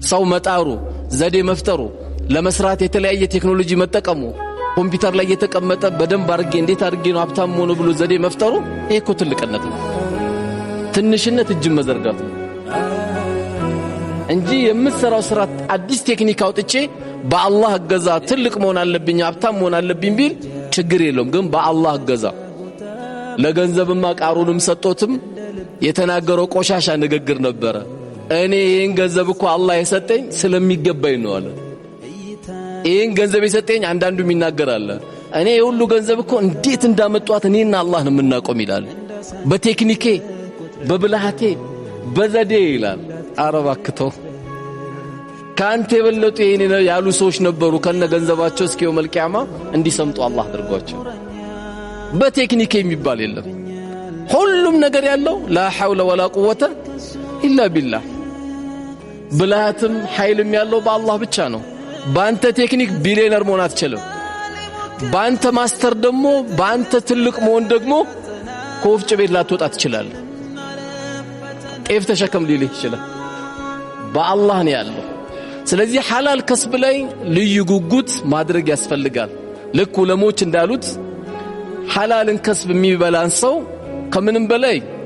ሰው መጣሩ፣ ዘዴ መፍጠሩ፣ ለመስራት የተለያየ ቴክኖሎጂ መጠቀሙ፣ ኮምፒውተር ላይ የተቀመጠ በደንብ አድርጌ እንዴት አድርጌ ነው ሀብታም ሆኖ ብሎ ዘዴ መፍጠሩ፣ ይሄ እኮ ትልቅነት ነው። ትንሽነት እጅን መዘርጋት ነው እንጂ የምትሰራው ስራ አዲስ ቴክኒክ አውጥቼ በአላህ እገዛ ትልቅ መሆን አለብኝ፣ ሀብታም መሆን አለብኝ ቢል ችግር የለውም። ግን በአላህ እገዛ ለገንዘብማ ቃሩንም ሰጦትም የተናገረው ቆሻሻ ንግግር ነበረ። እኔ ይህን ገንዘብ እኮ አላህ የሰጠኝ ስለሚገባኝ ነው አለ። ይህን ገንዘብ የሰጠኝ አንዳንዱ ይናገራል። እኔ የሁሉ ገንዘብ እኮ እንዴት እንዳመጧት እኔና አላህ ነው የምናቆም ይላል። በቴክኒኬ፣ በብልሃቴ፣ በዘዴ ይላል። አረ እባክህ ተው። ከአንተ የበለጡ ይሄን ያሉ ሰዎች ነበሩ። ከነ ገንዘባቸው እስከ يوم القيامة እንዲሰምጡ አላህ አድርጓቸው። በቴክኒክ የሚባል የለም። ሁሉም ነገር ያለው لا حول ولا قوة إلا بالله። ብልሃትም ኃይልም ያለው በአላህ ብቻ ነው። በአንተ ቴክኒክ ቢሊዮነር መሆን አትችልም። በአንተ master ደግሞ፣ በአንተ ትልቅ መሆን ደግሞ ከወፍጮ ቤት ላትወጣ ትችላለህ። ጤፍ ተሸከም ሊልህ ይችላል። በአላህ ነው ያለው። ስለዚህ ሐላል ከስብ ላይ ልዩ ጉጉት ማድረግ ያስፈልጋል። ልክ ዑለሞች እንዳሉት ሐላልን ከስብ የሚበላን ሰው ከምንም በላይ